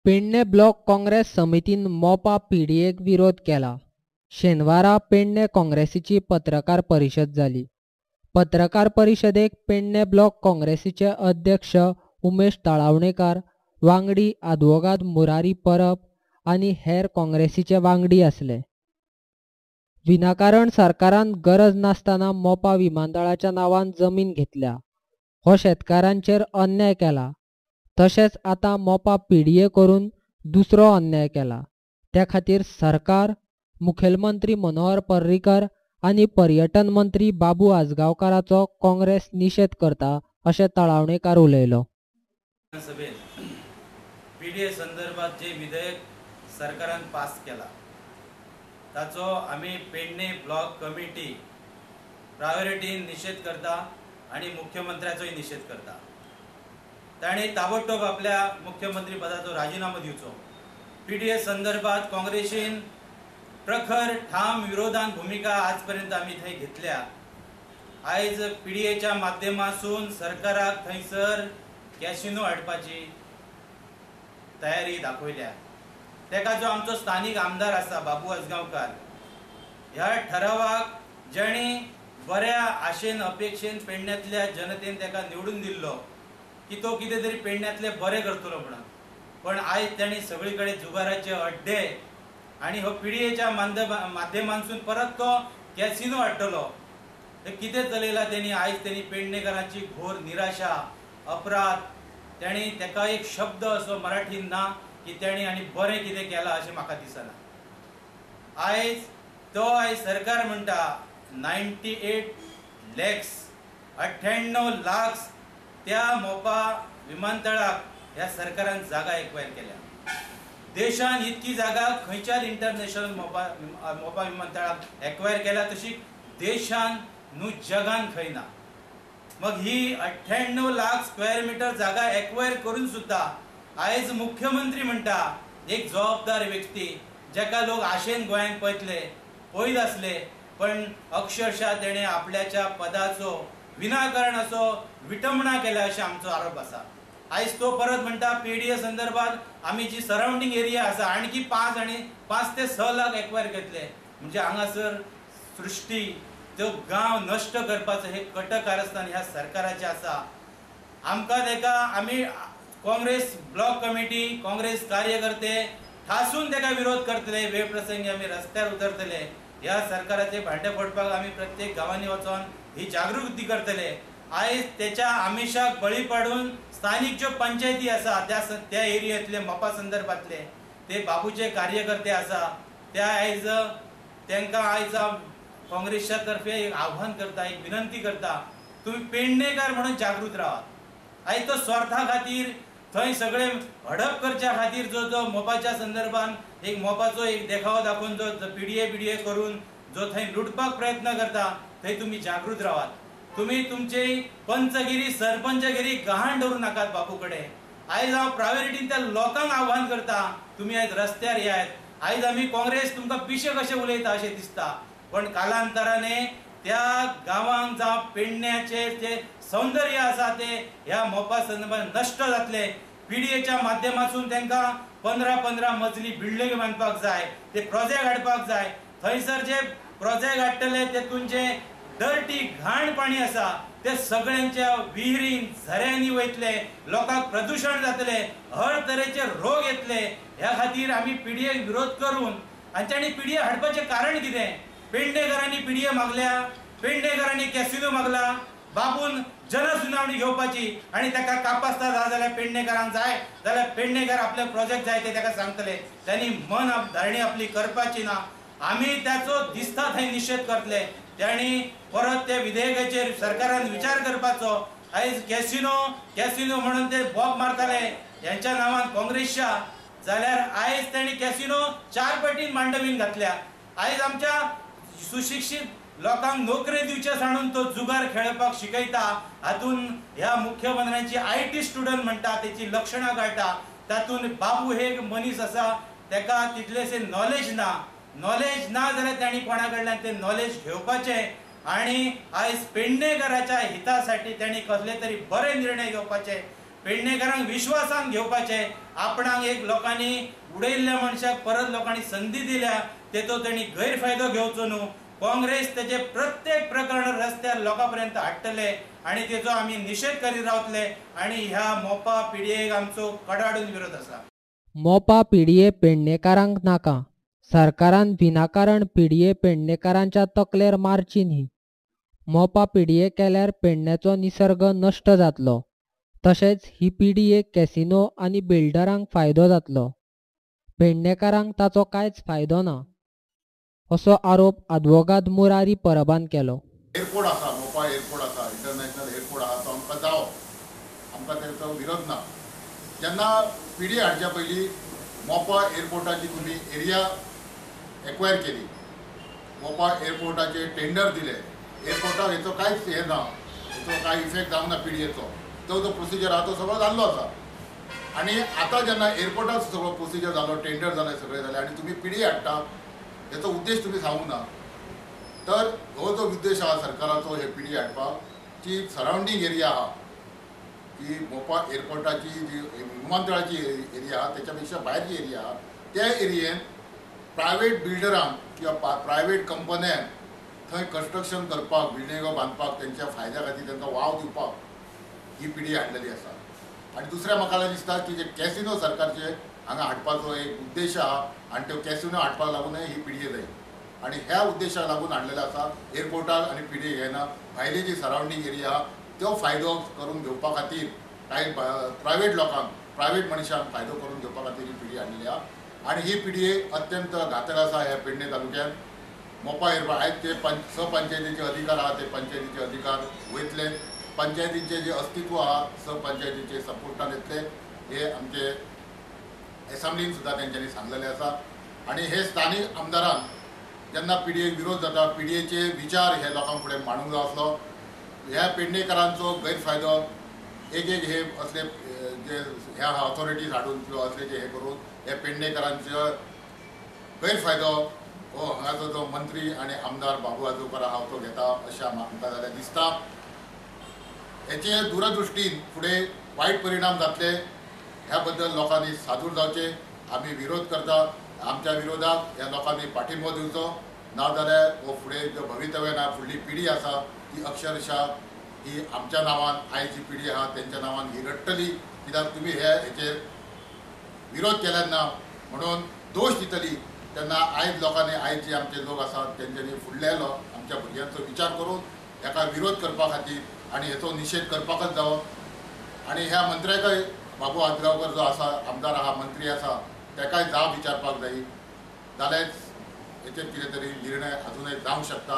Pedne block Congress समितीन मोपा पीडीएक विरोध केला. शेनवारा पेडणे काँग्रेसीची पत्रकार परिशद जाली. पत्रकार परिशदेक पेडणे ब्लॉक काँग्रेसीचे अध्यक्ष उमेश तळावणेकार, वांगडी आदवोगाद मुरारी परब आनी हेर काँग्रेसीचे वांगडी आसले. विनाकारण सरकारान गरज नासतना मोपा विमानतळाच्या नांवान जमीन घेतल्या, हो शेतकारांचेर अन्याय केला. तशेंच आतां मोपा पीडीए करून दुसरो अन्याय केला. त्या खातीर सरकार, मुखेलमंत्री मनोहर पर्रीकर आनी पर्यटन मंत्री बाबू आजगांवकाराचो काँग्रेस निशेध करता अशें तळावणेकार उलयलो. सभेत पीडीए संदर्भात जे विधेयक सरकारान पास केला ताचो आमी पेडणे ब्लॉक कमिटी प्रायोरिटीन निशेध करता आनी मुख्यमंत्र्याचोय निशेध करता. ताणें ताबडतोब आपल्या मुख्यमंत्री पदाचो राजीनामो दिवचो. पीडीए संदर्भात काँग्रेसीन प्रखर ठाम विरोधान भूमिका आजपर्यंत आमी थंय घेतल्या. आयज पीडीएच्या माध्यमासून सरकाराक थंयसर कॅसिनो हाडपाची तयारी दाखयल्या. तेका जो आमचो स्थानीक आमदार आसा बाबू आजगांवकार, ह्या ठरावाक जेणी बऱ्या आशेन अपेक्षेन पेडण्यांतल्या जनतेन तेका निवडून दिल्लो की तो कितें तरी पेडण्यांतले बरें करतलो म्हणून, पण आयज ताणी सगळे कडेन जुगाराचे अड्डे आनी हो पीडीएच्या माध्यमांसून परत तो कॅसिनो हाडटलो. हे कितें चलयला तेणी? आयज तेणी पेडणेकारांची घोर निराशा, अपराध, तेणी तेका एक शब्द असो मराठीन ना की तेणी आनी बरें कितें केलां अशें म्हाका दिसना. आयज तो आयज सरकार म्हणटा 98 लॅक्स 98 लाख त्या मोपा विमानतळाक ह्या सरकारान जागा एक्वायर केल्या. देशान इतकी जागा खंयच्याच इंटरनॅशनल मोपा विमानतळाक एक्वायर केल्या तशी देशान न्हू जगान खंय ना. मग ही 98 लाख स्क्वेअर मिटर जागा एक्वायर करून सुद्धा आयज मुख्यमंत्री म्हणटा एक जबाबदार व्यक्ती जेका लोक आशेन गोंयांत पळयतले पळयत आसले, पण अक्षरशः तेणें आपल्याच्या पदाचो विनाकारण असो विटंबणा केल्या अशें आमचो आरोप आसा. आयज तो परत म्हणटा पीडीए संदर्भात आमी जी सरावंडींग एरिया आसा आणखी 5 ते 6 लाख एक्वायर घेतले. म्हणजे हांगासर सृश्टी तो गांव नश्ट करपाचो हे कट कारस्थान ह्या सरकाराचें आसा. आमकां तेका आमी काँग्रेस ब्लॉक कमिटी, काँग्रेस कार्यकर्ते ठासून तेका विरोध करतले. वेळ प्रसंगी आमी रस्त्यार उतरतले. ह्या सरकाराचे भांडे फोडपाक आमी प्रत्येक गांवांनी वचोन ही जागृती करतले. आयज तेच्या आमिशाक बळी पाडून स्थानीक ज्यो पंचायती आसा त्या एरियेंतले मोपा संदर्भातले ते बाबूचे कार्यकर्ते आसा त्या आयज तांकां आयज काँग्रेसच्या तर्फे एक आव्हान करता, एक विनंती करता, तुमी पेडणेकार म्हणून जागृत रावात. आयज तो स्वार्था खातीर थंय सगळे हडप करच्या खातीर जो जो मोपाच्या संदर्भान एक मोपाचो एक देखावो दाखोवन जो पीडीए करून जो थंय लुटपाक प्रयत्न करता थंय तुमी जागृत रावात. तुमी तुमची पंचगिरी सरपंचगिरी गहाण दवरूं नाकात बाबू कडेन. आयज हांव प्रायोरिटीन त्या लोकांक आव्हान करता, तुमी आयज रस्त्यार येयात. आयज आमी काँग्रेस तुमकां पिशे कशें उलयता अशें दिसता, पण कालांतराने त्या गांवांक जावं पेडण्याचे जे सौंदर्य आसा ते ह्या मोपा संदर्भात नश्ट जातले. पीडीएच्या माध्यमातून तांकां 15-15 मजली बिल्डिंग बांदपाक जाय, ते प्रोजेक्ट हाडपाक जाय. थंयसर जे प्रोजेक्ट हाडटले तेतून जे डर्टी घाण पाणी आसा ते सगळ्यांच्या विहिरीन झऱ्यांनी वयतले, लोकांक प्रदूशण जातले, हर तरेचे रोग येतले. ह्या खातीर आमी पीडीएक विरोध करून आनी तांणी पीडीए हाडपाचें कारण कितें? पेडणेकारांनी पीडीए मागल्या, पेडणेकारांनी कॅसिनो मागला, बाबून जनसुनावणी घेवपाची आनी ताका कापास्ता जाय जाल्यार पेडणेकारांक जाय जाल्यार पेडणेकार आपले प्रोजेक्ट जाय ते ताका सांगतले. तांणी मन धारणी आपली करपाची ना. आमी ताचो दिसता थंय निशेध करतले. तांणी परत त्या विधेयकाचेर सरकारान विचार करपाचो. आयज कॅसिनो म्हणून ते बॉब मारताले ह्यांच्या नांवान काँग्रेसच्या, जाल्यार आयज तांणी कॅसिनो 4 पटीन मांडवीन घातल्या. आयज आमच्या सुशिक्षीत लोकांक नोकरी दिवचे सांडून तो जुगार खेळपाक शिकयता. हातून ह्या मुख्यमंत्र्यांची IT student म्हणटा तेची लक्षणां काडटा. तातूंत बाबू हे एक मनीस आसा तेका तितलेशें नॉलेज ना. नॉलेज ना जाल्यार तांणी कोणा कडल्यान तें नॉलेज घेवपाचें आनी आयज पेडणेकाराच्या हितासाठी तांणी कसले तरी बरे निर्णय घेवपाचे. पेडणेकारांक विश्वासान घेवपाचें. आपणाक एक लोकांनी उडयल्ल्या मनशाक परत लोकांनी संदी दिल्या तेचो तेणी गैरफायदो घेवचो न्हू. काँग्रेस तेजे प्रत्येक प्रकरण रस्त्यार लोकां पर्यंत हाडटले आनी तेचो आमी निशेध करीत रावतले आनी ह्या मोपा पीडीएक आमचो कडाडून विरोध आसा. मोपा पीडीए पेडणेकारांक नाका. सरकारान विनाकारण पीडीए पेडणेकारांच्या तकलेर मारची न्ही. मोपा पीडीए केल्यार पेडण्याचो निसर्ग नश्ट जातलो. तशेंच ही पीडीए कॅसिनो आनी बिल्डरांक फायदो जातलो. पेडणेकारांक ताचो कांयच फायदो ना, असो आरोप आदवोगाद मुरारी परबान केलो. एअरपोर्ट आसा, मोपा एअरपोर्ट आसा, इंटरनॅशनल एअरपोर्ट आसा, तो आमकां जावो, आमकां तेचो विरोध ना. जेन्ना पीडीए हाडच्या पयलीं मोपा एअरपोर्टाची तुमी एरिया एक्वायर केली, मोपा एअरपोर्टाचे टेंडर दिले, एअरपोर्टाक हेचो कांयच हें ना, हेचो कांय इफेक्ट जावंक ना पीडीएचो. तो जो प्रोसिजर आहा तो सगळो जाल्लो आसा. आनी आतां जेन्ना एअरपोर्टाक सगळो प्रोसिजर जालो, टेंडर जालें, सगळें जालें आनी तुमी पीडीए हाडटा, हेचो उद्देश तुमी सांगूंक ना. तर हो जो उद्देश आहा सरकाराचो हे पीडीए हाडपाक, जी सरावंडींग एरिया आहा, जी मोपा एअरपोर्टाची जी विमानतळाची एरिया आहा तेच्या पेक्षा भायर जी एरिया आहा त्या एरियेन प्रायवेट बिल्डरांक किंवा प्रायवेट कंपन्यांक थंय कन्स्ट्रक्शन करपाक, बिल्डिंगो बांदपाक, तेंच्या फायद्या खातीर तांकां वाव दिवपाक ही पीडीए हाडलेली आसा. आनी दुसऱ्या म्हाका दिसता की जे कॅसिनो सरकारचे हांगा हाडपाचो एक उद्देश आहा आनी त्यो कॅसिनो हाडपाक लागूनय ही पीडीए जाय आनी ह्या उद्देशाक लागून हाडलेलो आसा. एअरपोर्टाक आनी पीडीए घेना, भायली जी सरावंडींग एरिया आहा तो फायदो करून घेवपा खातीर कांय प्रायवेट लोकांक, प्रायवेट मनशांक फायदो करून घेवपा खातीर ही पीडीए हाडलेली आहा. आनी ही पीडीए अत्यंत घातक आसा ह्या पेडणे तालुक्यांत. मोपा एअरपोर्ट आयज ते स पंचायतीचे अधिकार आहा ते पंचायतीचे अधिकार वयतले, पंचायतींचे जे अस्तित्व आहा स पंचायतीचे सपोर्टान येतले, हे आमचे एसेंब्लीन सुद्दां तेंच्यांनी सांगलेलें आसा. आनी हे स्थानीक आमदारान जेन्ना पीडीएक विरोध जाता, पीडीएचे विचार हे लोकां फुडें मांडूंक जाय आसलो. ह्या पेडणेकारांचो गैरफायदो एक एक हे असले जे ह्या ऑथॉरिटीज हाडून किंवा असले जे हे करून हे पेडणेकारांचो गैरफायदो हो हांगाचो जो मंत्री आनी आमदार बाबू आजगांवकर आहा तो घेता अशें आमकां जाल्यार दिसता. हेचे दूरदृश्टीन फुडें वायट परिणाम जातले ह्या बद्दल लोकांनी सादूर जावचें. आमी विरोध करता, आमच्या विरोधाक ह्या लोकांनी पाठिंबो दिवचो, ना जाल्यार हो फुडें जो भवितव्य ना फुडली पिढी आसा ती अक्षरशः ही आमच्या नांवान, आयज जी पिढी आहा तेंच्या नांवान ही रडटली, कित्याक तुमी हे हेचेर विरोध केल्यार ना म्हणून दोश दितली. तेन्ना आयज लोकांनी, आयज जे आमचे लोक आसात तेंच्यांनी फुडले आमच्या भुरग्यांचो विचार करून हेका विरोध करपा खातीर आनी हेचो निशेध करपाकच जावो. आनी ह्या मंत्र्याकय, बाबू आजगांवकर जो आसा आमदार आहा, मंत्री आसा, तेकाय जाब विचारपाक जाय, जाल्यार हेचेर कितें तरी निर्णय अजूनय जावंक शकता.